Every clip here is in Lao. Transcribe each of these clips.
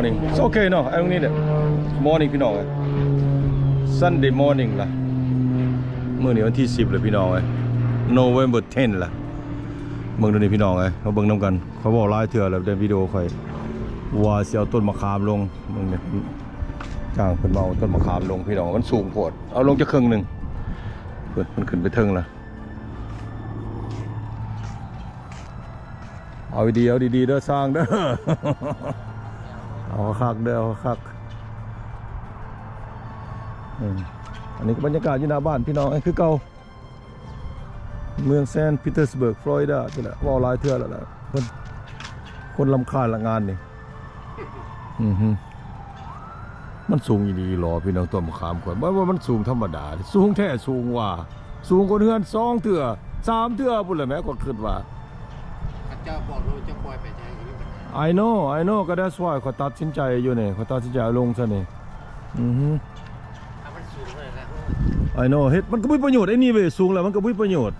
Morning. It's okay, no, I don't need it. Morning ພີ່ນ້ອງເອີຍ. Sunday morning ລະ. ມື້ນີ້ວັນທີສິບແລ້ວພີ່ນ້ອງເອີຍ. November ten ລະ. ເບິ່ງດູນີ້ພີ່ນ້ອງເອີຍ. ມາເບິ່ງນຳກັນ. ຂ້ອຍເວົ້າຫຼາຍເທື່ອແລ້ວໃນວິດີໂອຂ້ອຍ ວ່າຊິເອົາຕົ້ນມະຂາມລົງ. ເບິ່ງນີ້. ຈ້າງເພິ່ນມາເອົາຕົ້ນມະຂາມລົງພີ່ນ້ອງ. ມັນສູງໂພດ. ເອົາລົງຈັກເຄິ່ງໜຶ່ງ. ເພິ່ນ ເພິ່ນຂຶ້ນໄປເທິງລະ. ເອົາດີໆ ເອົາດີໆ ເດີ ຊ່າງເດີ. ເອົາຄັກເດີ ເອົາຄັກ. ອືມ ອັນນີ້ກໍບັນຍາກາດຢູ່ໜ້າບ້ານພີ່ນ້ອງ ຄືເກົ່າ ເມືອງ Saint Petersburg Florida ນີ້ແຫຼະ. ເວົ້າຫຼາຍເທື່ອແລ້ວລະ ຄົນ ຄົນລຳຄານລະງານນີ້. ອືຮຶ ມັນສູງອີ່ຫຼີຫຼໍພີ່ນ້ອງ ຕົ້ນມະຂາມຂ້ອຍ ບໍ່ວ່າມັນສູງທຳມະດາ ສູງແທ້ສູງວ່າ ສູງກວ່າເຮືອນສອງເທື່ອສາມເທື່ອພຸ້ນແຫຼະແມ້ ຂ້ອຍຄິດວ່າ. ເຂົາເຈົ້າບອກໂລດ ເຈົ້າປ່ອຍໄປໃສ ຊິມີບັນຫາ. I know, I know ກໍ that's why ຂ້ອຍຕັດສິນໃຈຢູ່ນີ້ ຂ້ອຍຕັດສິນໃຈເອົາລົງຊະນີ້. ອືຮຶ ຖ້າມັນສູງເທົ່າໃດລະ ໂອ້ຍ I know ເຮັດມັນກໍບໍ່ມີປະໂຫຍດ anyway ສູງແລ້ວມັນກໍບໍ່ມີປະໂຫຍດ.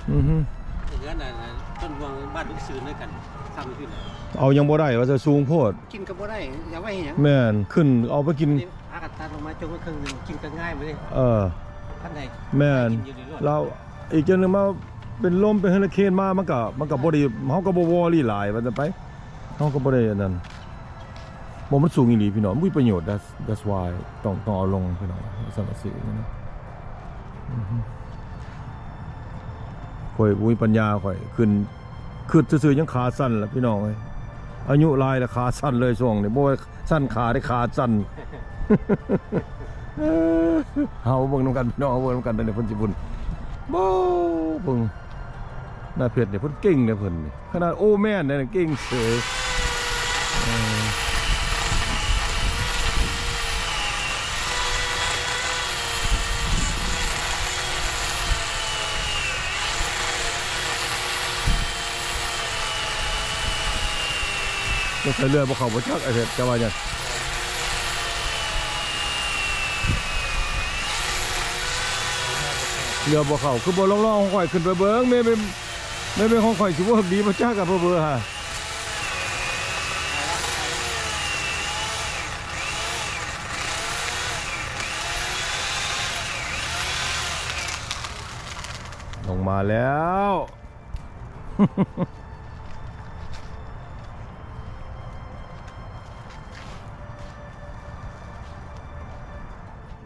ອືຮຶ ເຮືອນນັ້ນ ຕົ້ນມ່ວງບ້ານລູກຊືນນຳກັນ ຊ້ຳຂຶ້ນ ເອົາຍັງບໍ່ໄດ້ວ່າຊະ ສູງໂພດ ກິນກໍບໍ່ໄດ້ ຢາກໄວ້ເຮັດຫຍັງ? ແມ່ນ ຂຶ້ນເອົາໄປກິນ ນີ້ຫາກັນຕັດລົງມາ ຈົງໄວ້ເຄິ່ງໜຶ່ງ ກິນກໍງ່າຍເວີຍ. ເອີ ຄັນໃດ ແມ່ນ ກິນຢູ່ນີ້ໂລດ ແລ້ວອີກຢ່າງໜຶ່ງມາເປັນລົມເປັນເຮີລິເຄນມາ ມັນກໍ ມັນກໍບໍ່ໄດ້ ເຮົາກໍບໍ່ວໍຣີຫຼາຍວ່າຊັ້ນໄປ ເຮົາກໍບໍ່ໄດ້ອັນນັ້ນ. ບໍ່ ມັນສູງອີ່ຫຼີພີ່ນ້ອງ ບໍ່ມີປະໂຫຍດ. That's, that's why ຕ້ອງ ຕ້ອງເອົາລົງພີ່ນ້ອງ ສັງກະສີນີ້ນະ. ອືຮຶ ຂ້ອຍບໍ່ມີປັນຍາ ຂ້ອຍຂຶ້ນ ຄຶດຊື່ໆ ຍັງຂາສັ່ນລະພີ່ນ້ອງເອີຍ. ອາຍຸຫຼາຍລະຂາສັ່ນເລີຍຊ່ວງນີ້ ບໍ່ວ່າສັ່ນຂາໄດ້ ຂາສັ່ນ. ເຮົາເບິ່ງນຳກັນພີ່ນ້ອງ ເຮົາເບິ່ງນຳກັນເດີ ເພິ່ນຊິພຸ້ນ ບໍ່ ເບິ່ງ ນາເພັດນີ້ເພິ່ນເກັ່ງເດ້ເພິ່ນນີ້ ຂະໜາດໂອແມນໄດ້ເກັ່ງເສີຍ. ເອີ ຕ້ອງໃຊ້ເຮືອບໍ່ເຂົ້າບໍ່ຈັກ ໄອ້ເພັດ ຈະວ່າຫຍັງ? ເຮືອບໍ່ເຂົ້າ ຄືບໍ່ລອງໆ ຂອງຂ້ອຍຂຶ້ນໄປເບິ່ງ ແມ່ນ ແມ່ນ ແມ່ນຂອງຂ້ອຍຊິເວີກດີບໍ່ຈັກ ອະ ເຜີໆ ຫາ ລົງມາແລ້ວ.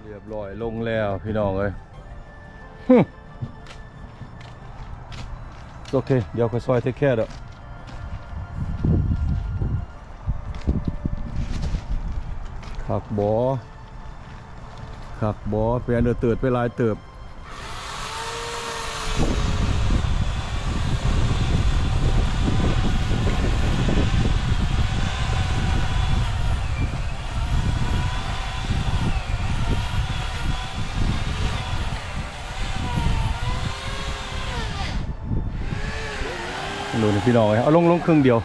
ຮຽບຮ້ອຍ ລົງແລ້ວພີ່ນ້ອງເອີຍ. ໂອເຄ ດຽວຂ້ອຍຊ່ອຍເທກແຄດອກ. ຄັກບໍ່? ຄັກບໍ່? ໄປອັນເດີເຕີດໄປຫຼາຍເຕີບ. ໂດນພີ່ນ້ອງເອີຍ ເອົາລົງ ລົງເຄິ່ງດຽວ.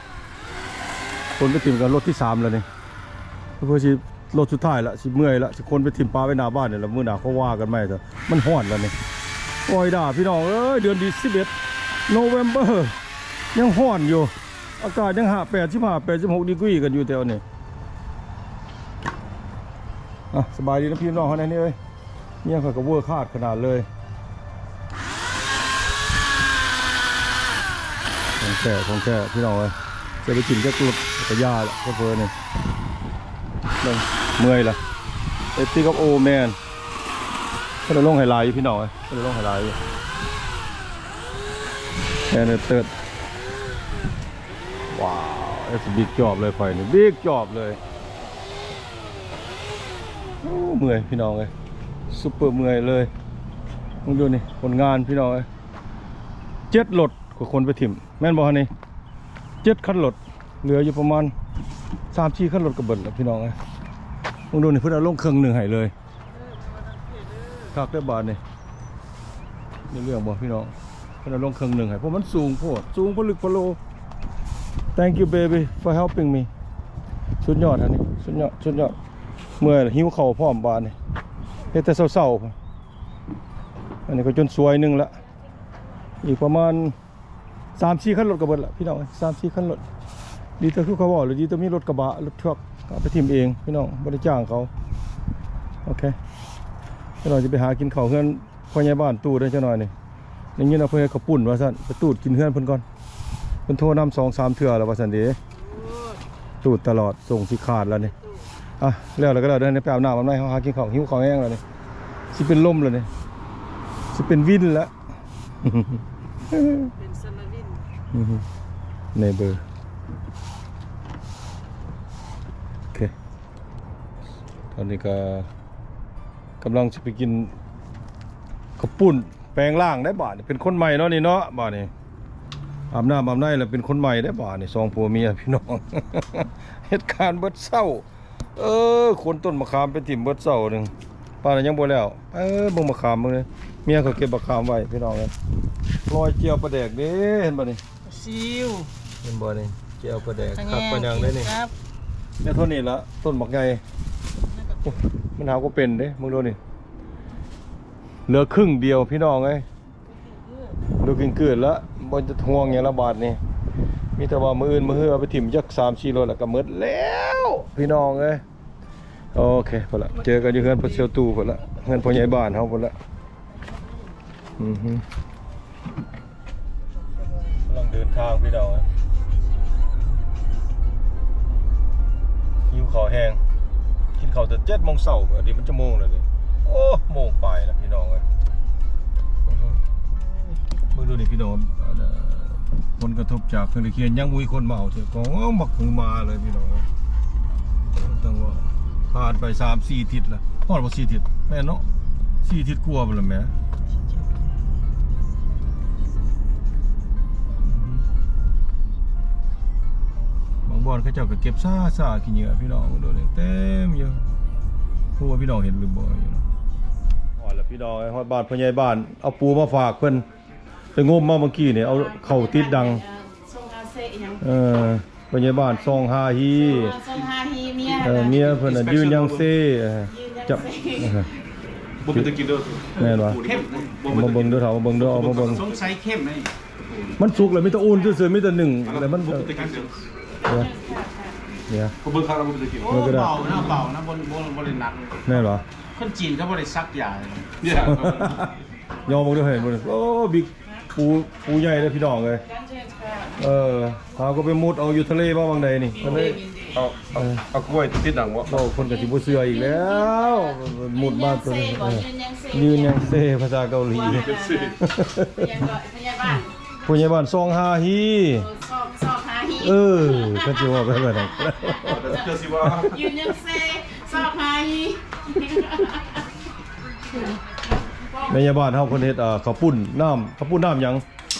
ຄົນໄປຖິ້ມກັນລົດທີສາມແລ້ວນີ້ ເພື່ອຊິ ລົດສຸດທ້າຍລະ ຊິເມື່ອຍລະ ຊິຂົນໄປຖິ້ມປະໄວ້ໜ້າບ້ານນີ້ລະ ມື້ໜ້າຄ່ອຍວ່າກັນໃໝ່ເຖາະ ມັນຮ້ອນລະນີ້. ໂອ້ຍດາ ພີ່ນ້ອງເອີຍ ເດືອນດີ ສິບເອັດ November ຍັງຮ້ອນຢູ່ ອາກາດຍັງຫ້າ ແປດສິບຫ້າ ແປດສິບຫົກດີກຣີກັນຢູ່ແຖວນີ້. ອ່ະ ສະບາຍດີນະພີ່ນ້ອງເຮົາແນ່ນີ້ເອີຍ. ເມຍຂ້ອຍກໍເວີກຮາດຂະໜາດເລີຍ. ຂອງແທ້ ຂອງແທ້ພີ່ນ້ອງເອີຍ ຈະໄປກິນຈັກລົດກະຢ່າລະ ເຜີໆ ນີ້ ເບິ່ງ ເມື່ອຍລະ. ເອັດຕິກັບໂອແມນ ເພິ່ນເອົາລົງໃຫ້ຫຼາຍຢູ່ພີ່ນ້ອງເອີຍ ເພິ່ນເອົາລົງໃຫ້ຫຼາຍຢູ່. ແອນເຕີດ ວ້າວ ເອັດຕິບິກຈອບເລີຍ ຂ້ອຍນີ້ບິກຈອບເລີຍ. ໂອ້ ເມື່ອຍພີ່ນ້ອງເອີຍ ຊຸບເປີເມື່ອຍເລີຍ. ເບິ່ງດູນີ້ ຜົນງານພີ່ນ້ອງເອີຍ ເຈັດລົດ ຂ້ອຍຂົນໄປຖິ້ມ ແມ່ນບໍ່ຫັ້ນນີ້ ເຈັດຄັນລົດ ເຫຼືອຢູ່ປະມານສາມສີ່ຄັນລົດກໍເບິດແລ້ວພີ່ນ້ອງເອີຍ. ເບິ່ງດູນີ້ ເພິ່ນເອົາລົງເຄິ່ງໜຶ່ງໃຫ້ເລີຍ. ຄັກເດີບາດນີ້ ໄດ້ເລື່ອງບໍ່ພີ່ນ້ອງ? ເພິ່ນເອົາລົງເຄິ່ງໜຶ່ງໃຫ້ ເພາະມັນສູງໂພດ ສູງຜະລຶກຜະໂລ. Thank you baby for helping me. ສຸດຍອດອັນນີ້ ສຸດຍອດ ສຸດຍອດ. ເມື່ອຍ ຫິວເຂົ້າພ້ອມບາດນີ້ ເຮັດແຕ່ເຊົ້າໆ. ອັນນີ້ກໍຈົນສວຍໜຶ່ງລະ ອີກປະມານ ສາມສີ່ຄັນລົດກໍເບິດລະພີ່ນ້ອງເອີຍ ສາມສີ່ຄັນລົດ. ດີແຕ່ຄືເຂົາເວົ້າແຫຼະ ດີແຕ່ມີລົດກະບະລົດທຣັກເອົາໄປຖິ້ມເອງພີ່ນ້ອງ ບໍ່ໄດ້ຈ້າງເຂົາ. ໂອເຄ ຈັກໜ່ອຍຊິໄປຫາກິນເຂົ້າເຮືອນພໍ່ໃຫຍ່ບ້ານຕູ້ເດີ ຈັກໜ່ອຍນີ້ ໄດ້ຍິນວ່າເພິ່ນເຮັດເຂົ້າປຸ້ນວ່າຊັ້ນ ໄປຕູດກິນເຮືອນເພິ່ນກ່ອນ ເພິ່ນໂທນຳສອງສາມເທື່ອແລ້ວວ່າຊັ້ນເດ ຕູດຕະຫຼອດ ສົ່ງຊິຂາດແລ້ວນີ້. ອ່ະ ແລ້ວ ແລ້ວກໍແລ້ວເດີ ໄປອາບນ້ຳອາບໃນ ເຮົາຫາກິນເຂົ້າ ຫິວເຂົ້າແຮງແລ້ວນີ້ ຊິເປັນລົມແລ້ວນີ້ ຊິເປັນວິນແລ້ວ ເປັນສະລະວິນ ອືຮຶ ເນເບີ ໂອເຄ ຕອນນີ້ກໍກຳລັງຊິໄປກິນເຂົ້າປຸ້ນ ແປງຮ່າງໄດ້ບາດນີ້ ເປັນຄົນໃໝ່ເນາະນີ້ເນາະ ບາດນີ້ ອາບນ້ຳອາບໃນແລ້ວເປັນຄົນໃໝ່ໄດ້ບາດນີ້ ສອງຜົວເມຍພີ່ນ້ອງ ເຮັດການເບິດເຊົ້າ. ເອີ ຂົນຕົ້ນມະຂາມໄປຖິ້ມເບິດເຊົ້າໜຶ່ງ ປານນັ້ນຍັງບໍ່ແລ້ວ. ເອີ ເບິ່ງມະຂາມເບິ່ງເດີ ເມຍຂ້ອຍເກັບມະຂາມໄວ້ພີ່ນ້ອງເອີຍ ລອຍແຈ່ວປາແດກເດ້ ເຫັນບໍ່ນີ້ ຊິວ ເຫັນບໍ່ນີ້ ແຈ່ວປາແດກ ຂະແຍງ ຄັກປານຫຍັງເດ້ນີ້ ແມ່ນເທົ່ານີ້ລະ ຕົ້ນບັກໃຫຍ່ ໂອ້ ມັນຫາກໍເປັນເດ້ ເບິ່ງດູນີ້ ເຫຼືອຄຶ່ງດຽວພີ່ນ້ອງເອີຍ. ລູກກິນກືດລະ ບໍ່ຈະຫ່ວງຫຍັງລະບາດນີ້ ມີແຕ່ວ່າມື້ອື່ນມື້ຮືເອົາໄປຖິ້ມຈັກສາມສີ່ລົດລະກະໝົດແລ້ວພີ່ນ້ອງເອີຍ. ໂອເຄ ພຸ້ນລະ ເຈີກັນຢູ່ເຮືອນພໍ່ສ່ຽວຕູ້ພຸ້ນລະ ເຮືອນພໍ່ໃຫຍ່ບ້ານເຮົາພຸ້ນລະ. ອືຮຶ ກຳລັງເດີນທາງພີ່ນ້ອງເອີຍ ຫິວເຂົ້າແຮງ ກິນເຂົ້າແຕ່ເຈັດໂມງເຊົ້າ ອັນນີ້ມັນຈັກໂມງແລ້ວນີ້ ໂອ້ ໂມງປາຍລະພີ່ນ້ອງເອີຍ. ເບິ່ງດູນີ້ພີ່ນ້ອງ ອັນ ຜົນກະທົບຈາກເຄື່ອງດຽວຄຽນ ຍັງບໍ່ມີຄົນມາເອົາເທື່ອ ກໍບັກຫຶມາເລີຍພີ່ນ້ອງເອີຍ. ຕັ້ງວ່າຜ່ານໄປສາມສີ່ທິດລະ ຮອດບໍ່ສີ່ທິດ ແມ່ນເນາະ ສີ່ທິດກວ່າພຸ້ນລະແໝ. ບາງບ່ອນເຂົາເຈົ້າກໍເກັບຊ້າໆ ຂີ້ເຫຍື້ອພີ່ນ້ອງ ເບິ່ງດູນີ້ເຕັມຢູ່ ບໍ່ຮູ້ວ່າພີ່ນ້ອງເຫັນຫຼືບໍ່ຢູ່. ຮອດລະພີ່ນ້ອງເອີຍ ຮອດບ້ານພໍ່ໃຫຍ່ບ້ານ ເອົາປູມາຝາກເພິ່ນ ໄປງົມມາເມື່ອກີ້ນີ້ ເອົາເຂົ້າຕິດດັງ ເອີ ພໍ່ໃຫຍ່ບ້ານຊອງຮາຮີ ເອີ ເມຍເພິ່ນນະ ຢືນຍັງເຊ ເອີ ຈັບ ບໍ່ເປັນຕາກິນເດີ ແມ່ນຫວາ ເຂັ້ມ ມາເບິ່ງເດີເຖົ້າ ມາເບິ່ງເດີ ເອົາມາເບິ່ງ ສົງໄສເຂັ້ມ ມັນສຸກແລ້ວ ມີແຕ່ອຸ່ນຊື່ໆ ມີແຕ່ໜຶ້ງແລ້ວມັນ ບໍ່ເປັນຕາກິນເດີ ເອີ ເບິ່ງຄັກແລ້ວບໍ່ເປັນຕາກິນ ໂອ້ ເບົານະ ເບົານະ ບໍ່ ບໍ່ ບໍ່ໄດ້ໜັກ ແມ່ນຫວາ ຄົນຈີນເຂົາບໍ່ໄດ້ສັກຢາ ຍອມເບິ່ງເດີ ເຫັນບໍ່ ໂອ້ ບິກ ປູ ປູໃຫຍ່ເດີພີ່ນ້ອງເອີຍ ເອີ ເຮົາກໍໄປມຸດເອົາຢູ່ທະເລມາບາງໃດນີ້ ເອົາ ເອົາ ເອົາກ້ວຍຕິດຫຼັງບໍ່ ເວົ້າເພິ່ນກໍຊິບໍ່ເຊື່ອອີກແລ້ວ ມຸດມາຕົວນີ້ ຢືນຍັງເຊ ເອີ ຢືນຍັງເຊ ພາສາເກົາຫຼີ ພໍ່ໃຫຍ່ບ້ານ ພໍ່ໃຫຍ່ບ້ານຊອງຮາຮີ ເອີ ຊອງ ຊອງຮາຮີ ເອີ ເຂົາຊິເວົ້າໄປແບບນັ້ນ ເຈົ້າຊິວ່າ ຢືນຍັງເຊ ຊອກຫາອີ່ ແມ່ຍາຍບ້ານເຮົາເພິ່ນເຮັດ ເອີ ເຂົ້າປຸ້ນນ້ຳ ເຂົ້າປຸ້ນນ້ຳຫຍັງ?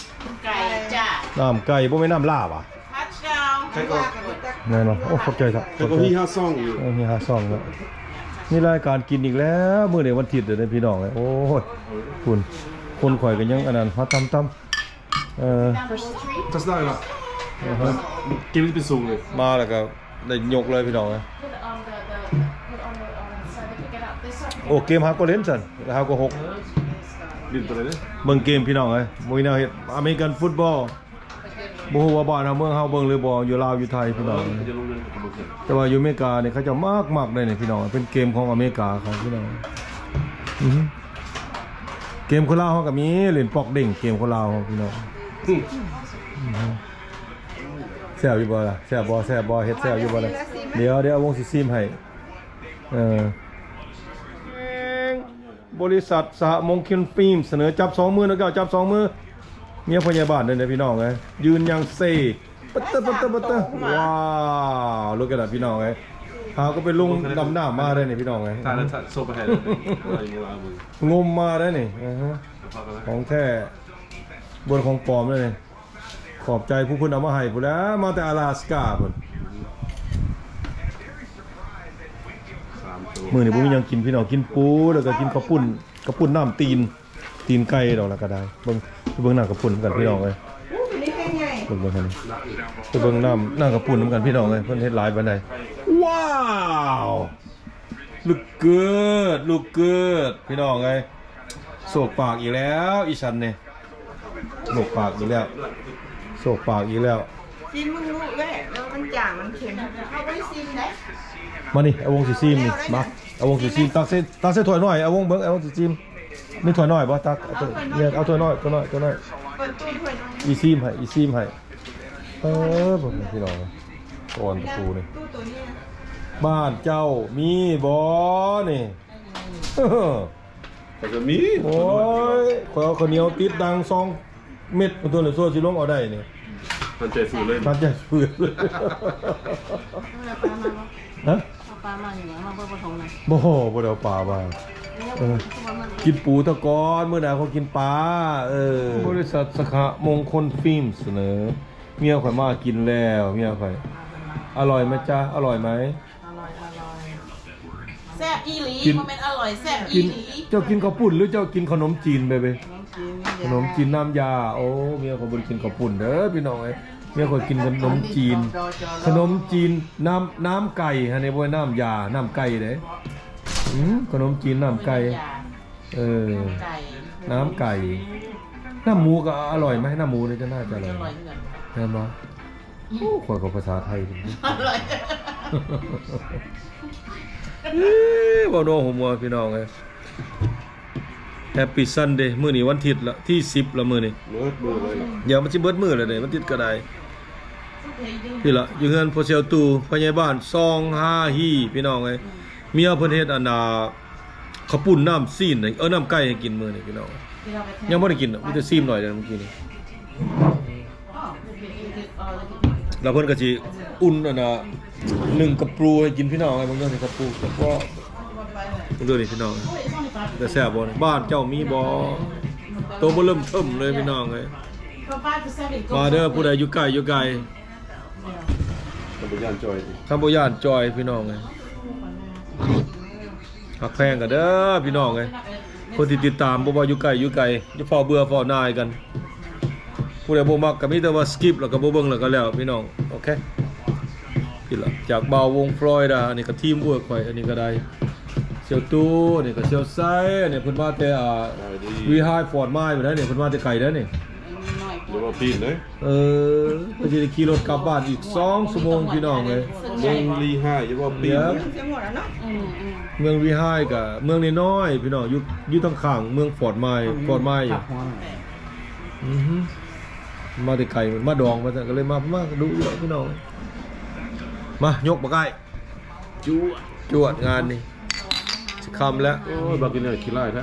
ໄກ່ຈ້າ ນ້ຳໄກ່ ບໍ່ແມ່ນນ້ຳລາຫວາ? ແມ່ນບໍ່? ໂອ້ ຂອບໃຈເຖາະ ແຕ່ກໍມີຫ້າຊ່ອງຢູ່ ເອີ ມີຫ້າຊ່ອງເນາະ ມີລາຍການກິນອີກແລ້ວ ມື້ນີ້ວັນທິດເດີພີ່ນ້ອງເອີຍ ໂອ້ຍ ພຸ້ນ ຄົນຂ້ອຍກໍຍັງອັນນັ້ນ ຫາຕຳ ຕຳ ເອີ ຈັດໄດ້ລະ ເອີ ເກັບໄປສູງເລີຍ ມາແລ້ວກໍ ໄດ້ຍົກເລີຍພີ່ນ້ອງເອີຍ ໂອ້ ເກມເຮົາກໍຫຼິ້ນຊັ້ນ ເຮົາກໍຫົກ ຫຼິ້ນຕົວໃດເດີ ເບິ່ງເກມພີ່ນ້ອງເອີຍ ບໍ່ມີແນວເຮັດ ອາເມລິກັນຟຸດບອລ ບໍ່ຮູ້ວ່າບ້ານເຮົາເມືອງເຮົາເບິ່ງຫຼືບໍ່ ຢູ່ລາວຢູ່ໄທພີ່ນ້ອງ ແຕ່ວ່າຢູ່ອາເມລິການີ້ເຂົາເຈົ້າມັກໆ ເດ້ນີ້ພີ່ນ້ອງ ເປັນເກມຂອງອາເມລິກາເຂົາພີ່ນ້ອງ ອືຮຶ ເກມຄົນລາວເຮົາກໍມີ ຫຼິ້ນປອກເດ້ງ ເກມຄົນລາວເຮົາພີ່ນ້ອງ ອືຮຶ. ແຊບຢູ່ບໍ່ລະ? ແຊບບໍ່? ແຊບບໍ່? ເຮັດແຊບຢູ່ບໍ່ລະ? ດຽວ ດຽວອາວົງຊິຊີມໃຫ້ ເອີ ບໍລິສັດສະຫະມົງຄົນຟິມ ສະເໜີ ຈັບສອງມື ນະ ເຈົ້າຈັບສອງມື ເມຍພໍ່ໃຫຍ່ບ້ານເດີພີ່ນ້ອງເອີຍ ຢືນຢ່າງເຊ ປະເຕີ ປະເຕີ ປະເຕີ ວ້າວ ລູກກະດາພີ່ນ້ອງເອີຍ ຫາກໍໄປລົງດຳນ້ຳມາໄດ້ນີ້ພີ່ນ້ອງເອີຍ ງົມມາໄດ້ນີ້ ຂອງແທ້ ບໍ່ຂອງປອມເດ້ນີ້. ຂອບໃຈຜູ້ເພິ່ນເອົາມາໃຫ້ພຸ້ນແຫຼະ ມາແຕ່ອາລາສກາພຸ້ນ ມື້ນີ້ບໍ່ມີຫຍັງກິນພີ່ນ້ອງ ກິນປູ ແລ້ວກໍກິນເຂົ້າປຸ້ນ ເຂົ້າປຸ້ນນ້ຳຕີນ ຕີນໄກ່ດອກ ແລ້ວກໍໄດ້ ເບິ່ງ ເບິ່ງນ້ຳເຂົ້າປຸ້ນນຳກັນພີ່ນ້ອງເອີຍ ເບິ່ງ ເບິ່ງຫັ້ນ ໄປເບິ່ງນ້ຳ ນ້ຳເຂົ້າປຸ້ນນຳກັນພີ່ນ້ອງເອີຍ ເພິ່ນເຮັດຫຼາຍປານໃດ ວ້າວ Look good, look good ພີ່ນ້ອງເອີຍ ໂຊກປາກອີກແລ້ວ ອີສັນນີ້ ໂຊກປາກອີກແລ້ວ ໂຊກປາກອີກແລ້ວ ຊີມເບິ່ງລູກເອີຍ ວ່າມັນຈາງມັນເຄັມ ເຮົາບໍ່ໄດ້ຊີມເດ້. ມານີ້ ອາວົງຊິຊີມນີ້ ມາ ອາວົງຊິຊີມ ຕັກໃສ່ ຕັກໃສ່ຖ້ວຍນ້ອຍ ອາວົງເບິ່ງ ອາວົງຊິຊີມ. ມີຖ້ວຍນ້ອຍບໍ່? ຕັກ ເອົາຖ້ວຍນ້ອຍ ເອົາຖ້ວຍນ້ອຍ ຖ້ວຍນ້ອຍ ຖ້ວຍນ້ອຍ ເປີດຕູ້ຖ້ວຍນ້ອຍ ອີຊີມໃຫ້ ອີຊີມໃຫ້. ເອີ ເບິ່ງພີ່ນ້ອງ ກ່ອນປະຕູນີ້ ບ້ານເຈົ້າມີບໍ່ນີ້? ເຂົາຈະມີ ໂອ້ຍ ຂ້ອຍເອົາເຂົ້າໜຽວຕິດດັງສອງເມັດພຸ້ນ ຕົວນີ້ ຊົ່ວຊິລົງເອົາໄດ້ນີ້ ມັນໃຈຝືນເລີຍ ມັນໃຈຝືນເລີຍ. ຮະ? ເອົາປາມາຢູ່ ມາເບິ່ງປະຖົງນະ. ບໍ່ ບໍ່ໄດ້ເອົາປາມາ. ເອີ ກິນປູຕະກ່ອນ ມື້ໜ້າຄ່ອຍກິນປາ. ເອີ ບໍລິສັດສະຂະມົງຄົນຟິມສະເໜີ ເມຍຂ້ອຍມາກິນແລ້ວ ເມຍຂ້ອຍ. ອະລ່ອຍໄໝຈ໊ະ? ອະລ່ອຍໄໝ? ອະລ່ອຍ ອະລ່ອຍ ແຊບອີ່ຫຼີ. ບໍ່ແມ່ນອະລ່ອຍ ແຊບອີ່ຫຼີ. ເຈົ້າກິນເຂົ້າປຸ້ນ ຫຼື ເຈົ້າກິນຂະໜົມຈີນ ເບເບ? ຂະໜົມຈີນນ້ຳຢາ. ໂອ້ ເມຍຂ້ອຍບໍ່ໄດ້ກິນເຂົ້າປຸ້ນເດີພີ່ນ້ອງເອີຍ. ເມຍຂ້ອຍກິນຂະໜົມຈີນ ຂະໜົມຈີນນ້ຳ ນ້ຳໄກ່ຫັ້ນເດ້ ບໍ່ແມ່ນນ້ຳຢາ ນ້ຳໄກ່ເດ້. ອືມ ຂະໜົມຈີນນ້ຳໄກ່ ນ້ຳຢາ ເອີ ນ້ຳໄກ່ ນ້ຳໄກ່ ນ້ຳໝູກໍອະລ່ອຍໄໝ? ນ້ຳໝູນີ້ຈະໜ້າຈະອະລ່ອຍ ອະລ່ອຍຄືກັນ ແມ່ນບໍ່? ໂອ້ ຂ້ອຍກໍພາສາໄທ ອະລ່ອຍ ເອີ ເວົ້າໜັວຫົວມົວພີ່ນ້ອງເອີຍ. ແຮັບປີ້ຊັນເດ ມື້ນີ້ວັນທິດລະ ທີສິບລະມື້ນີ້ ເບິດມື້ເລີຍລະ. ດຽວມັນຊິເບິດມື້ແລ້ວເດ ວັນທິດກໍໄດ້. ນີ້ລະ ຢູ່ເຮືອນພໍ່ຊຽວຕູ້ ພະຍາຍບ້ານຊອງຮາຮີ ພີ່ນ້ອງເອີຍ. ເມຍເພິ່ນເຮັດອັນນ່າ ເຂົ້າປຸ້ນນ້ຳຊີ້ນ ເອີ ນ້ຳໄກ່ໃຫ້ກິນມື້ນີ້ພີ່ນ້ອງ. ຍັງບໍ່ໄດ້ກິນດອກ ມີແຕ່ຊີມໜ້ອຍດຽວເມື່ອກີ້ນີ້. ແລ້ວເພິ່ນກໍຊິອຸ່ນອັນນ່າ ໜຶ້ງກະປູໃຫ້ກິນພີ່ນ້ອງ. ເບິ່ງເດີນີ້ ກະປູ ເບິ່ງເດີນີ້ພີ່ນ້ອງ ຈະແຊບບໍ່? ບ້ານເຈົ້າມີບໍ່? ໂຕເບິ່ມເທີ້ມເລີຍພີ່ນ້ອງເອີຍ. ມາເດີ ຜູ້ໃດຢູ່ໃກ້ ຢູ່ໄກ ຄັນບໍ່ຢ້ານຈ່ອຍຕິ ຄັນບໍ່ຢ້ານຈ່ອຍພີ່ນ້ອງເອີຍ. ຮັກແພງກັນເດີພີ່ນ້ອງເອີຍ ຄົນທີ່ຕິດຕາມ ບໍ່ວ່າຢູ່ໃກ້ຢູ່ໄກ ຢ່າຟ້າວເບື່ອຟ້າວໜ່າຍກັນ. ຜູ້ໃດບໍ່ມັກກໍມີແຕ່ວ່າສະກິບ ແລ້ວກໍບໍ່ເບິ່ງ ແລ້ວກໍແລ້ວພີ່ນ້ອງ. ໂອເຄ ນີ້ລະ ຈາກບ່າວວົງຟລອຍດາ ອັນນີ້ກໍທີມເວີກຂ້ອຍ ອັນນີ້ກໍໄດ້ ຊຽວຕູ້ ອັນນີ້ກໍຊຽວໄຊ ອັນນີ້ເພິ່ນມາແຕ່ ອ່າ ສະບາຍດີ ວີໄຮຟອດມາຍພຸ້ນເດ້ນີ້ ເພິ່ນມາແຕ່ໄກເດ້ນີ້. ຢ່າເວົ້າປີນເດ້. ເອີ ເພິ່ນຊິໄດ້ຂີ່ລົດກັບບ້ານອີກສອງຊົ່ວໂມງພີ່ນ້ອງເອີຍ. ເມືອງວີໄຮ ຢ່າເວົ້າປີນເດ້. ເມືອງວີໄຮກະເມືອງນ້ອຍໆ ພີ່ນ້ອງ ຢູ່ ຢູ່ທາງຂ້າງເມືອງຟອດມາຍ ຟອດມາຍ. ອືຮຶ ມາແຕ່ໄກ ມາດອງ ມາຊັ້ນ ກໍເລີຍມາ ມາດຸຢູ່ດອກພີ່ນ້ອງ. ມາ ຍົກບັກອ້າຍ ຈວດ ຈວດງານນີ້ ຊິຄ່ຳແລ້ວ. ໂອ້ຍ ບັກກິນເນຍຂີ້ຮ້າຍແທ້.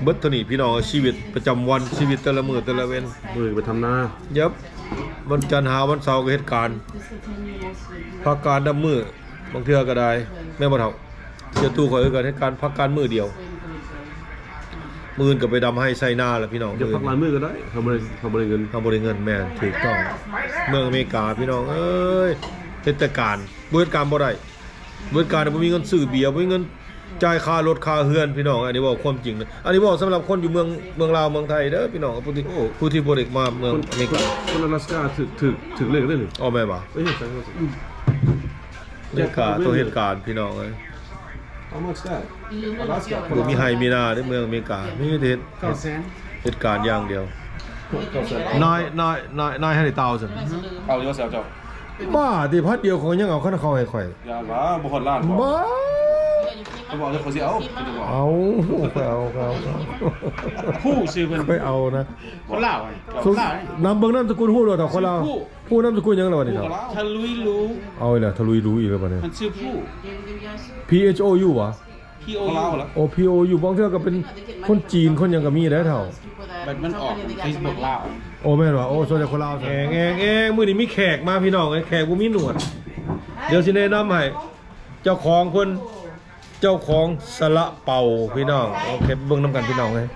ເບິດເທົ່ານີ້ພີ່ນ້ອງເອີຍ ຊີວິດປະຈຳວັນ ຊີວິດແຕ່ລະມື້ແຕ່ລະເວັນ. ມື້ໄປທຳນາ ເຢັບ ວັນຈັນຫາວັນເສົາກໍເຮັດການ ພັກການນຳມື້ ບາງເທື່ອກໍໄດ້ ແມ່ນບໍ່ເຖົ້າ? ຊຽວຕູ້ຂ້ອຍຄືກັນ ເຮັດການ ພັກການມື້ດຽວ. ມື້ອື່ນກໍໄປດຳໄຮ່ໄຖນາແລ້ວພີ່ນ້ອງ. ຢ່າພັກຫຼາຍມື້ກໍໄດ້ ເຮົາບໍ່ໄດ້ ເຮົາບໍ່ໄດ້ເງິນ ເຮົາບໍ່ໄດ້ເງິນ. ແມ່ນ ຖືກຕ້ອງ. ເມືອງອາເມລິກາພີ່ນ້ອງເອີຍ ເຮັດແຕ່ການ ບໍ່ເຮັດການບໍ່ໄດ້. ເບິດການບໍ່ມີເງິນຊື້ເບຍ ບໍ່ມີເງິນຈ່າຍຄ່າລົດຄ່າເຮືອນພີ່ນ້ອງ. ອັນນີ້ເວົ້າຄວາມຈິງນະ ອັນນີ້ເວົ້າສຳລັບຄົນຢູ່ເມືອງ ເມືອງລາວເມືອງໄທເດີພີ່ນ້ອງ. ຜູ້ທີ່ ໂອ້ ຜູ້ທີ່ບໍ່ໄດ້ມາເມືອງອາເມລິກາ ຄົນອາລາສກາຖືກ ຖືກ ຖືກເລກເດ້ນີ້. ອໍ ແມ່ນບໍ່? ເອີ ອາເມລິກາຕ້ອງເຮັດການພີ່ນ້ອງເອີຍ. ບໍ່ມີໄຮ່ມີນາເດ້ເມືອງອາເມລິກາ ມີແຕ່ເຮັດ ເຮັດການຢ່າງດຽວ. ນາຍ ນາຍ ນາຍ ນາຍ ເຮົາເຈົ້າ ບ້າຕິ ພັນດຽວຂ້ອຍຍັງເອົາ ຄັນເຂົາໃຫ້ຂ້ອຍ. ຢ່າວ່າ ບໍ່ຮອດລ້ານບໍ່? ບ້າ ຂ້ອຍບອກເລີຍ ຂ້ອຍຊິເອົາ ຂ້ອຍຈະບອກ. ເອົາ ຂ້ອຍເອົາ ຂ້ອຍເອົາ ຜູ້ຊື່ເພິ່ນ ຂ້ອຍເອົານະ. ຄົນລາວ ຄົນລາວ ນຳເບິ່ງນາມສະກຸນຮູ້ໂລດ ເອົາຄົນລາວ. ຜູ້ນາມສະກຸນຫຍັງລະບັດນີ້ເນາະ? ທະລຸຍຫຼູ. ເອົາອີກແລ້ວ ທະລຸຍຫຼູອີກແລ້ວບັດນີ້. ມັນຊື່ຜູ້ ພີເອັດໂອຢູຫວາ? ພີໂອຢູ ໂອ ພີໂອຢູ ບາງເທື່ອກໍເປັນຄົນຈີນ ຄົນຫຍັງກໍມີໄດ໋ເຖົ້າ. ມັນອອກເຟສບຸກລາວ. ໂອ ແມ່ນຫວາ? ໂອ ສ່ວນໃຫຍ່ຄົນລາວ. ແອງ ແອງ ແອງ ມື້ນີ້ມີແຂກມາພີ່ນ້ອງເອີຍ ແຂກບໍ່ມີໜວດ. ດຽວຊິແນະນຳໃຫ້ ເຈົ້າຂອງເພິ່ນ ເຈົ້າຂອງຊາລາເປົາພີ່ນ້ອງ. ໂອເຄ ເບິ່ງນຳກັນພີ່ນ້ອງເອີຍ.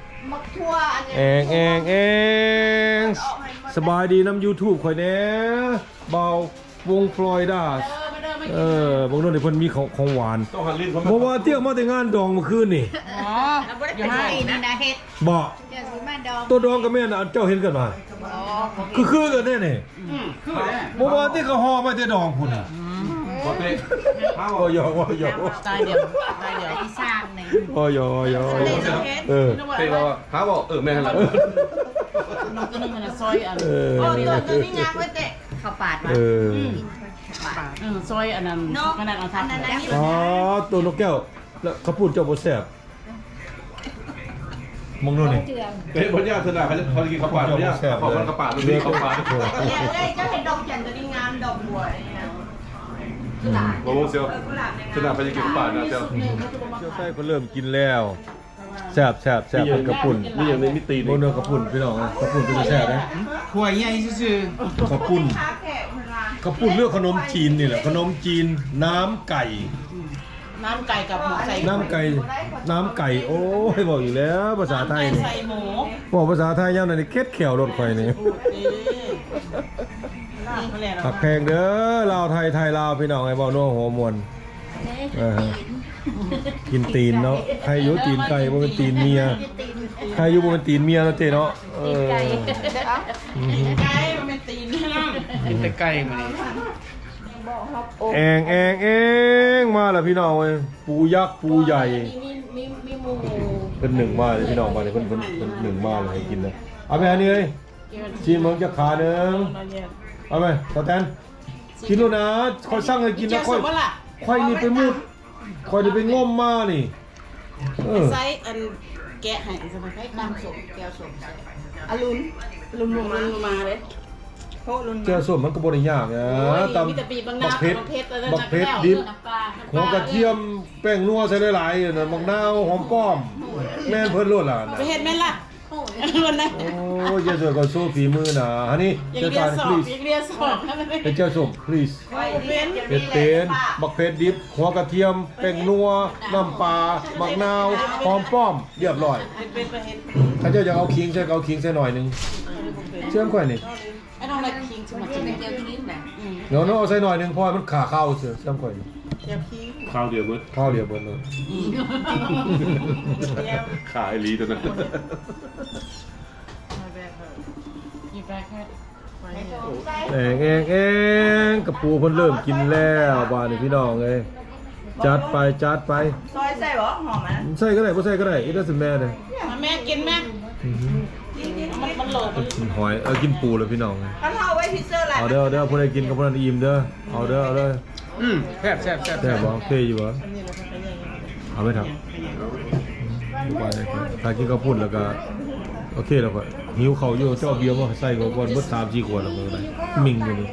ແອງ ແອງ ແອງ ສະບາຍດີນຳຢູທູບຂ້ອຍແດ່ ບ່າວ ວົງຟລອຍດາ. ເອີ ເບິ່ງໂລດນີ້ ເພິ່ນມີຂອງ ຂອງຫວານ. ບໍ່ວ່າຕິ ເອົາມາແຕ່ງານດອງມື້ຄືນນີ້. ອໍ ຢູ່ໃຫ້ນີ້ນະເຮັດ. ບໍ່ ໂຕດອງກໍແມ່ນ ອັນເຈົ້າເຫັນກັນວ່າ ຄື ຄືກັນແທ້ນີ້. ບໍ່ວ່າຕິ ເຂົາຫໍ່ມາແຕ່ດອງພຸ້ນ. ບໍ່ເຕະ ຫາບໍ່ ເວົ້າຫຍອກ ເວົ້າຫຍອກ ສະໄຕລ໌ດຽວ ສະໄຕລ໌ດຽວ ອີສານນີ້ ເວົ້າຫຍອກ ເວົ້າຫຍອກ ເອີ ເຕະບໍ່ ຫາບໍ່ ເອີ ແມ່ນລະ ນ້ອງຕົວໜຶ່ງຫັ້ນນະ ຊອຍອັນ ເອີ ເອີ ຕົວນີ້ງາມເວີຍເຕະ ເຂົ້າປາດວ່າ ເອີ ອືມ ເອີ ຊອຍອັນນັ້ນ ເນາະ ອັນນັ້ນເອົາທັບ ອໍ ຕົວນົກແກ້ວ ແລ້ວເຂົ້າປຸ້ນເຈົ້າບໍ່ແຊບ ມອງດູນີ້ ເຕະບໍ່ຍາກ ຊະນະ ເຂົາ ເຂົາຊິກິນເຂົ້າປາດ ເຈົ້າບໍ່ແຊບ ເຂົາເຂົ້າປາດ ເຂົາເຂົ້າປາດ ເຂົາເຂົ້າປາດ ເຈົ້າເຮັດດອກຈັນຕົວນີ້ງາມ ດອກບົວນີ້ນະ ບໍ່ ບໍ່ ຊະນະ ເຂົາຊິກິນເຂົ້າປາດນະ ເຈົ້າ ຊຽວໄຊເພິ່ນເລີ່ມກິນແລ້ວ ແຊບ ແຊບ ແຊບ ເພິ່ນເຂົ້າປຸ້ນ ມີຫຍັງໃນ ມີຕີນ ບໍ່ ເນື້ອເຂົ້າປຸ້ນ ພີ່ນ້ອງເອີຍ ເຂົ້າປຸ້ນເປັນຕາແຊບເດ້ ຖ້ວຍໃຫຍ່ຊື່ໆ ເຂົ້າປຸ້ນ ເຂົ້າປຸ້ນ ຫຼື ຂະໜົມຈີນນີ້ແຫຼະ ຂະໜົມຈີນ ນ້ຳໄກ່ ນ້ຳໄກ່ກັບໝົກໄຊ ນ້ຳໄກ່ ນ້ຳໄກ່ ໂອ້ຍ ເວົ້າອີກແລ້ວ ພາສາໄທນີ້ ໃສ່ໝູ ເວົ້າພາສາໄທຍາມໃດນີ້ ເຄັດແຂ້ວໂລດຂ້ອຍນີ້ ເອີ ຮັກແພງເດີ ລາວໄທ ໄທລາວ ພີ່ນ້ອງເອີຍ ເວົ້ານົວຫົວມ່ວນ ເອີ ກິນຕີນເນາະ ໃຄຢູ່ຕີນໄກ່ ບໍ່ແມ່ນຕີນເມຍ ໃຄຢູ່ບໍ່ແມ່ນຕີນເມຍເນາະເຈ້ເນາະ ເອີ ຕີນໄກ່ ບໍ່ແມ່ນຕີນເມຍ ກິນແຕ່ໄກ່ມື້ນີ້ ແອງ ແອງ ແອງ ມາແລ້ວພີ່ນ້ອງເອີຍ ປູຍັກ ປູໃຫຍ່ ມີ ມີ ມີໝູ ເພິ່ນໜຶ້ງມາເລີຍພີ່ນ້ອງ ບາດນີ້ເພິ່ນ ເພິ່ນ ເພິ່ນໜຶ້ງມາເລີຍ ໃຫ້ກິນເລີຍ ເອົາໄປ ອັນນີ້ເອີຍ ຊີມເບິ່ງຈັກຂາໜຶ່ງ ເອົາໄປ ສາວແຕນ ກິນໂລດນະ ຂ້ອຍສັ່ງໃຫ້ກິນນະ ຂ້ອຍ ຂ້ອຍນີ້ໄປມຸດ ຂ້ອຍນີ້ໄປງົມມານີ້ ເອີ ໃສ່ອັນ ແກະໃຫ້ ໃສ່ຕຳສົ້ມ ແຈ່ວສົ້ມ ອະລຸນ ອະລຸນມາ ອະລຸນມາເດ້ ໂອ້ ລຸນມາ ແຈ່ວສົ້ມມັນກໍບໍ່ໄດ້ຍາກນະ ໂອ້ຍ ຕຳ ມີແຕ່ບີບບັກນາວ ບັກເຜັດ ບັກເຜັດດິບ ຫົວກະທຽມ ແປ້ງນົວໃສ່ຫຼາຍໆ ນັ້ນ ບັກນາວ ຫອມປ້ອມ ແມ່ນເພິ່ນໂລດລະ ໄປເຮັດແມ່ນລະ ໂອ້ຍ ຢ່າຊ່ວຍກໍໂຊຝີມືນະ ອັນນີ້ ຢ່າງເດຍວສອບ ຢ່າງເດຍວສອບ ເຮັດແຈ່ວສົ້ມ ພລີສ ເຮັດເປັນ ບັກເຜັດດິບ ຫົວກະທຽມ ແປ້ງນົວ ນ້ຳປາ ບັກນາວ ຫອມປ້ອມ ຮຽບຮ້ອຍ ເຮັດເປັນບໍ່ເຮັດ ເຂົາເຈົ້າຢາກເອົາຂີງໃສ່ກໍເອົາຂີງໃສ່ໜ້ອຍໜຶ່ງ ເຊື່ອຂ້ອຍນີ້ I don't like pink too much. ເນາະ ເນາະ ເອົາໃສ່ໜ້ອຍໜຶ່ງ ເພາະວ່າມັນຂ້າຄາວຊື່ ສ່ຳຂ້ອຍນີ້ ແຈ່ວຂີງ ຄາວດຽວເບິດ ຄາວດຽວເບິດເລີຍ ຂ້າອີ່ຫຼີຕົວນັ້ນ ແອງ ແອງ ແອງ ກະປູເພິ່ນເລີ່ມກິນແລ້ວ ບາດນີ້ພີ່ນ້ອງເອີຍ ຈັດໄປ ຈັດໄປ ຊອຍໃສ່ບໍ່? ຫອມອັນນັ້ນ ໃສ່ກໍໄດ້ ບໍ່ໃສ່ກໍໄດ້ it doesn't matter ແມ່ກິນແມ່ ອືຮຶ ມັນ ມັນໂຫຼ ມັນ ກິນຫອຍ ເອີ ກິນປູແລ້ວພີ່ນ້ອງ ຄັນເຮົາເອົາໄວ້ຟຣີເຊີຫຼາຍ ເອົາເດີ ເອົາເດີ ຜູ້ໃດກິນກັບຜູ້ນັ້ນອີ່ມເດີ ເອົາເດີ ເອົາເດີ ອືມ ແຊບ ແຊບ ແຊບ ແຊບບໍ່? ໂອເຄຢູ່ບໍ່? ເອົາໄປເຖາະ ທຸກວັນນີ້ ຖ້າກິນເຂົ້າປຸ້ນແລ້ວກໍໂອເຄແລ້ວ ຂ້ອຍຫິວເຂົ້າຢູ່ ເຈົ້າເອົາເບຍມາໃສ່ກ່ອນ ເບິດສາມສີ່ຂວດແລ້ວ ຂ້ອຍກໍໄດ້ມິ່ງຢູ່ນີ້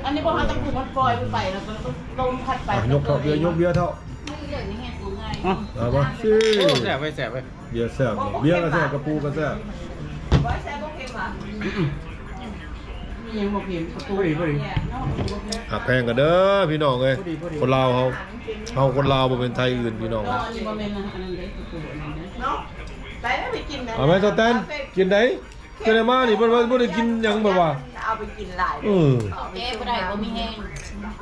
ອັນນີ້ບໍ່ ເຮົາຕ້ອງ ມັນປ່ອຍມັນໄປແລ້ວ ມັນຕ້ອງລົມພັດໄປ ອ່ະ ຍົກເຖາະ ເບຍ ຍົກເບຍເຖາະ ເອົາມາ ໂອ້ ແຊບເວີຍ ແຊບເວີຍ ເບຍແຊບ ເບຍກໍແຊບ ກະປູກໍແຊບ ມີຫຍັງບໍ່ເຄັມ ກະປູ ພໍດີ ພໍດີ ຮັກແພງກັນເດີພີ່ນ້ອງເອີຍ ພໍດີ ພໍດີ ຄົນລາວເຮົາ ເຮົາຄົນລາວບໍ່ແມ່ນໄທອື່ນພີ່ນ້ອງ ບໍ່ ອັນນີ້ບໍ່ແມ່ນ ອັນນັ້ນເດ້ ກະປູ ອັນນັ້ນເດ້ ເນາະ ໄປ ໄປກິນນະ ເອົາໄປ ສະແຕນ ກິນໄດ້ ຈະໄດ້ມານີ້ ເພິ່ນວ່າບໍ່ໄດ້ກິນຫຍັງແບບວ່າ ເອົາໄປກິນຫຼາຍ ເອີ ແກ້ບໍ່ໄດ້ ບໍ່ມີແຮງ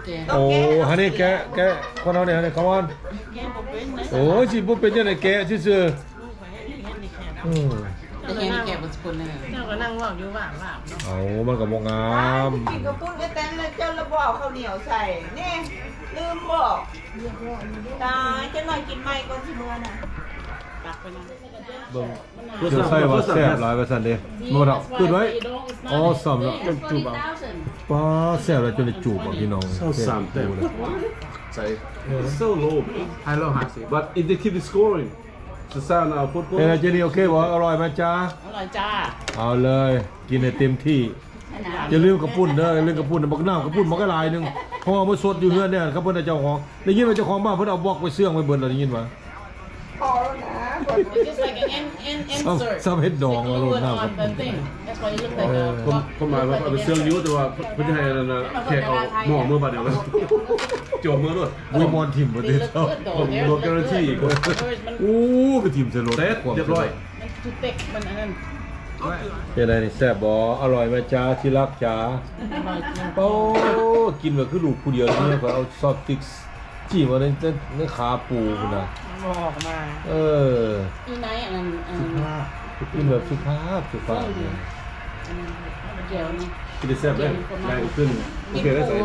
ແກ້ ໂອ້ ອັນນີ້ແກະ ແກະ ຄົນເຮົານີ້ ອັນນີ້ come on ໂອ້ຍ ຊິບໍ່ເປັນຈັ່ງໃດ ແກະຊື່ໆ ອືມ ແຕ່ແຮງແກ່ເບິດທຸກຄົນເລີຍ ເຈົ້າກໍນັ່ງເວົ້າຢູ່ວ່າໆ ເນາະ ເອົາ ມັນກໍບໍ່ງາມ ກິນເຂົ້າປຸ້ນກໍແຕ່ນແລ້ວ ເຈົ້າລະບໍ່ເອົາເຂົ້າໜຽວໃສ່ ນີ້ ລືມບອກ ຕາຍ ຈັກໜ້ອຍກິນໃໝ່ກ່ອນຊິເມືອນະ ຕັກໄປນຳ ເບິ່ງ ເຈົ້າໃສ່ວ່າແຊບຫຼາຍວ່າຊັ້ນເດ້ ບໍ່ເທົ່າ ຂຶ້ນໄວ້ ອໍ ຊ້ຳແລ້ວ ຈູບເອົາ ປ້າ ແຊບແລ້ວຈົນໄດ້ຈູບເອົາ ພີ່ນ້ອງ ຊາວສາມແຕ້ມ ໃສ່ so low ໄຮໂລຫ້າສິບ but if they keep scoring ຊາວຊາວນະ ເປັນໄງເຈນນີ້ ໂອເຄບໍ່? ອະລ່ອຍໄໝຈ໋າ? ອະລ່ອຍຈ້າ ເອົາເລີຍ ກິນໃຫ້ເຕັມທີ່ ຢ່າລືມເຂົ້າປຸ້ນເດີ ຢ່າລືມເຂົ້າປຸ້ນ ບັກນ້ຳເຂົ້າປຸ້ນບັກຫຼາຍໜຶ່ງ ເພາະວ່າມັນສົດຢູ່ເຮືອນແດ່ ຄັນເພິ່ນເອົາເຈົ້າຂອງ ໄດ້ຍິນວ່າເຈົ້າຂອງບ້ານເພິ່ນເອົາບລັອກໄປເຊື່ອງໄວ້ເບິດແລ້ວ ໄດ້ຍິນວ່າ It's just like an, an, an ຊຳ insert. ຊຳເຮັດດອງ Stick ເອົາໂລດ glue ນ້ຳ on the thing. That's why it looks like a ເອີ box. ຄວາມ ຄວາມໝາຍວ່າເອົາໄປເຊື່ອງຢູ່ ແຕ່ວ່າເພິ່ນຈະໃຫ້ອັນນັ້ນນະ ແຂກເອົາໝໍ້ເມືອບາດດຽວເລີຍ ໂຈມເມືອໂລດ ອຸ້ຍ ມອນຖິ້ມບໍ່ຕິດ They look good though. ໂດນ They're, ກາຣັນຕີ they're good. Yours ມັນ ໂອ້ ໄປຖິ້ມໃສ່ລົດ ເສັດ ຮຽບຮ້ອຍ ມັນ too thick ມັນອັນນັ້ນ ເປັນໃດນີ້ ແຊບບໍ່? ອະລ່ອຍໄໝຈ໋າ ທີ່ຮັກຈ໋າ? ອະລ່ອຍຈ້າ ໂອ້ ກິນແບບຄືລູກຜູ້ດຽວເລີຍ ຂ້ອຍເອົາຊອບຕິກ ຈີ້ມເອົາໃນ ໃນ ໃນຂາປູພຸ້ນນະ ມັນບໍ່ອອກມາ ເອີ ຢູ່ໃນອັນນັ້ນ ອັນນັ້ນ ກິນແບບສຸພາບ ສຸພາບ ເອີ ອັນນັ້ນ ແຈ່ວນີ້ ໄດ້ແຊບເດ້ ໄດ້ຂຶ້ນ. ໂອເຄ ໄດ້ໃສ່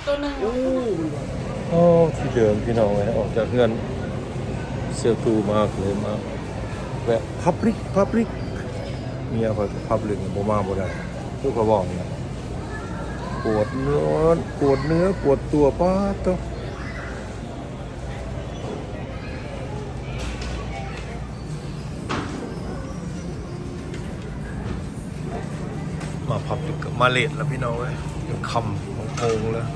ໂຕໜຶ່ງ. ໂອ້ ທີ່ເດີມພີ່ນ້ອງເອີຍ ອອກຈາກເຮືອນເຊລຕູມາ ກໍເລີຍມາແວະ Publix Publix ເມຍຂ້ອຍກໍ Publix ບໍ່ມາບໍ່ໄດ້ ຄືຂ້ອຍເວົ້ານີ້ ປວດເນື້ອ ປວດເນື້ອ ປວດຕົວ ປາດໂທ້. ມາ Publix ກໍມາເລດແລ້ວພີ່ນ້ອງເອີຍ ຍັງຄ່ຳໂມງແລ້ວ.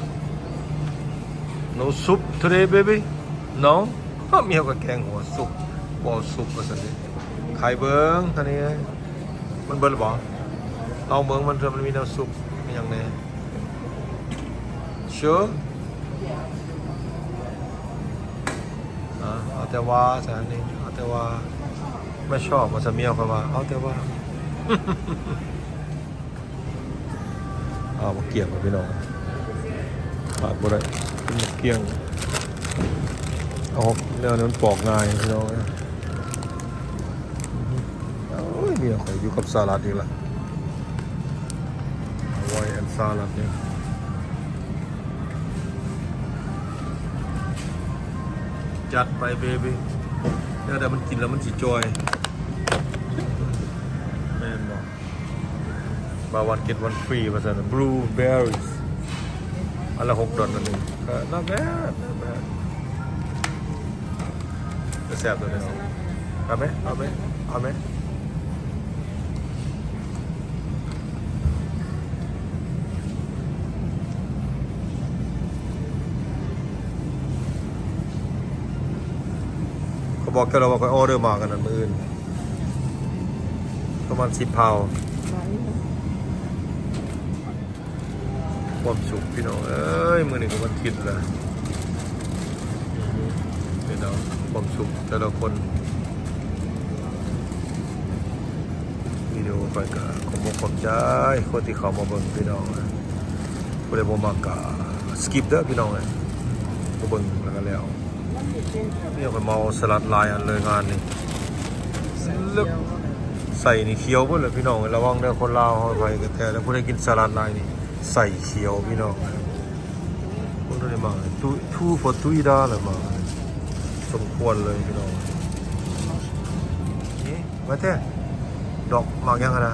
No soup today, baby? No? ເມຍຂ້ອຍແກງຫົວ soup ບໍ່ເອົາ soup ວ່າຊັ້ນເດ້. ໄຂເບິ່ງ ຄັນນີ້ ມັນເບິດແລ້ວບໍ່? ລອງເບິ່ງ ມັນ ມັນມີແນວ soup ມີຫຍັງແດ່? Sure? ອາ ເອົາແຕ່ວ່າຊັ້ນນີ້ ເອົາແຕ່ວ່າ ບໍ່ຊອບວ່າຊັ້ນ ເມຍຂ້ອຍວ່າ ເອົາແຕ່ວ່າ. ເອົາໝາກກ້ຽງ ພີ່ນ້ອງ ຂາດບໍ່ໄດ້ ເປັນໝາກກ້ຽງ. ເອົາ ແນວນັ້ນປອກງ່າຍ ພີ່ນ້ອງ. ໂອ້ຍ ເມຍຂ້ອຍຢູ່ກັບສະຫຼັດອີກລະ Hawaiian salad ນີ້ ຈັດໄປ baby. ແນວໃດມັນກິນແລ້ວມັນຊິຈ່ອຍ ແມ່ນບໍ່? Buy one get one free ວ່າຊັ້ນ. Blueberries ອັນລະຫົກດອນ ອັນນີ້ ກໍ not bad, not bad. ແຊບຕົວນີ້ເນາະ. ເອົາໄໝ? ເອົາໄໝ? ເອົາໄໝ? ຂ້ອຍບອກເຈົ້າແລ້ວວ່າຂ້ອຍອໍເດີໝາກອັນນັ້ນມື້ອື່ນ ປະມານສິບພາວ. ຄວາມສຸກພີ່ນ້ອງເອີຍ ມື້ນີ້ກໍວັນທິດແລ້ວ ເປັນເອົາຄວາມສຸກແຕ່ລະຄົນ. ວິດີໂອຂ້ອຍກໍຂອບອົກຂອບໃຈຄົນທີ່ເຂົ້າມາເບິ່ງພີ່ນ້ອງ. ຜູ້ໃດບໍ່ມັກກໍ skip ເດີພີ່ນ້ອງເອີຍ ມາເບິ່ງແລ້ວກໍແລ້ວ. ນີ້ຂ້ອຍເມົາສະຫຼັດຫຼາຍອັນເລີຍງານນີ້ ແລ້ວໄສ້ນີ້ຂຽວເບິດແລ້ວພີ່ນ້ອງ. ລະວັງເດີຄົນລາວເຮົາ ໃຜກໍແທ້ ແລ້ວຜູ້ໃດກິນສະຫຼັດຫຼາຍນີ້ໄສ້ຂຽວພີ່ນ້ອງ. ເບິ່ງໂດນີ້ ມາ two for three dollar ລະມາ ສົມຄວນເລີຍພີ່ນ້ອງ. ນີ້ ວ່າແທ້ ດອກໝາກຫຍັງຫັ້ນນະ?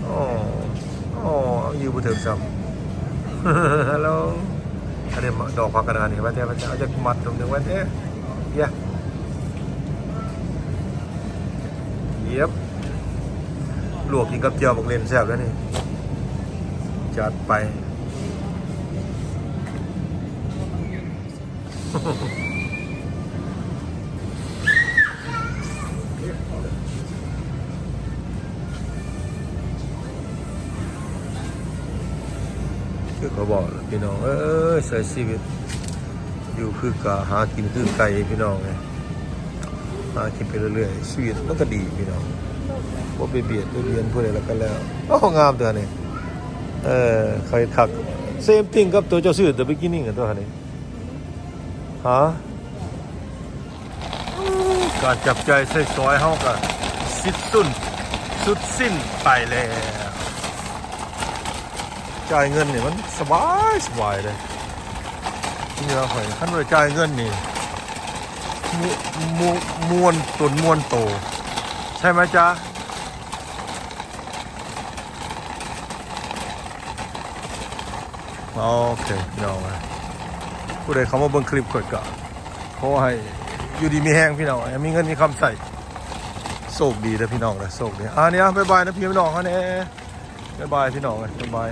ໂອ້ ໂອ້ ເອົາຢູ່ບໍ່ເຖິງຊ້ຳ. ຮັລໂຫຼ ອັນນີ້ດອກຜັກຄະນ້ານີ້ ວ່າແທ້ ວ່າແທ້ ເອົາຈັກມັດໜຶ່ງ ວ່າແທ້. ເຢຍ ເຢັບ ລວກກິນກັບແຈ່ວໝາກເລັ່ນແຊບເລີຍນີ້. ຈັດໄປ. ຄືຂ້ອຍບອກແຫຼະພີ່ນ້ອງເອີຍ ໃຊ້ຊີວິດຢູ່ຄືກາ ຫາກິນຄືໄກ່ພີ່ນ້ອງເອີຍ. ຫາກິນໄປເລື້ອຍໆ ຊີວິດມັນກໍດີພີ່ນ້ອງ ບໍ່ໄປບຽດໄປບຽນຜູ້ໃດແລ້ວກໍແລ້ວ. ໂອ້ ງາມຕົວນີ້ ເອີ ເຂົາເຮັດຄັກ same thing ກັບຕົວເຈົ້າຊື້ the beginning ຕົວນີ້. ຫາ ການຈັບຈ່າຍໃຊ້ສອຍເຮົາກໍສິ້ນສຸດ ສຸດສິ້ນໄປແລ້ວ. ຈ່າຍເງິນນີ້ມັນສະບາຍ ສະບາຍເດ້. ເມຍຂ້ອຍ ຄັນບໍ່ໄດ້ຈ່າຍເງິນນີ້ ມ- ມ- ມ່ວນຕົນມ່ວນໂຕ ໃຊ່ໄໝຈ໊ະ? ໂອເຄ ພີ່ນ້ອງເອີຍ ຜູ້ໃດເຂົ້າມາເບິ່ງຄລິບຂ້ອຍກໍຂໍໃຫ້ຢູ່ດີມີແຮງ ພີ່ນ້ອງເອີຍ ໃຫ້ມີເງິນມີຄຳໃຊ້ ໂຊກດີເດີພີ່ນ້ອງເດີ ໂຊກດີ. ອ່າ ນີ້ ບາຍບາຍນະພີ່ນ້ອງເຮົາແດ່ ບາຍບາຍພີ່ນ້ອງເອີຍ ບາຍບາຍ.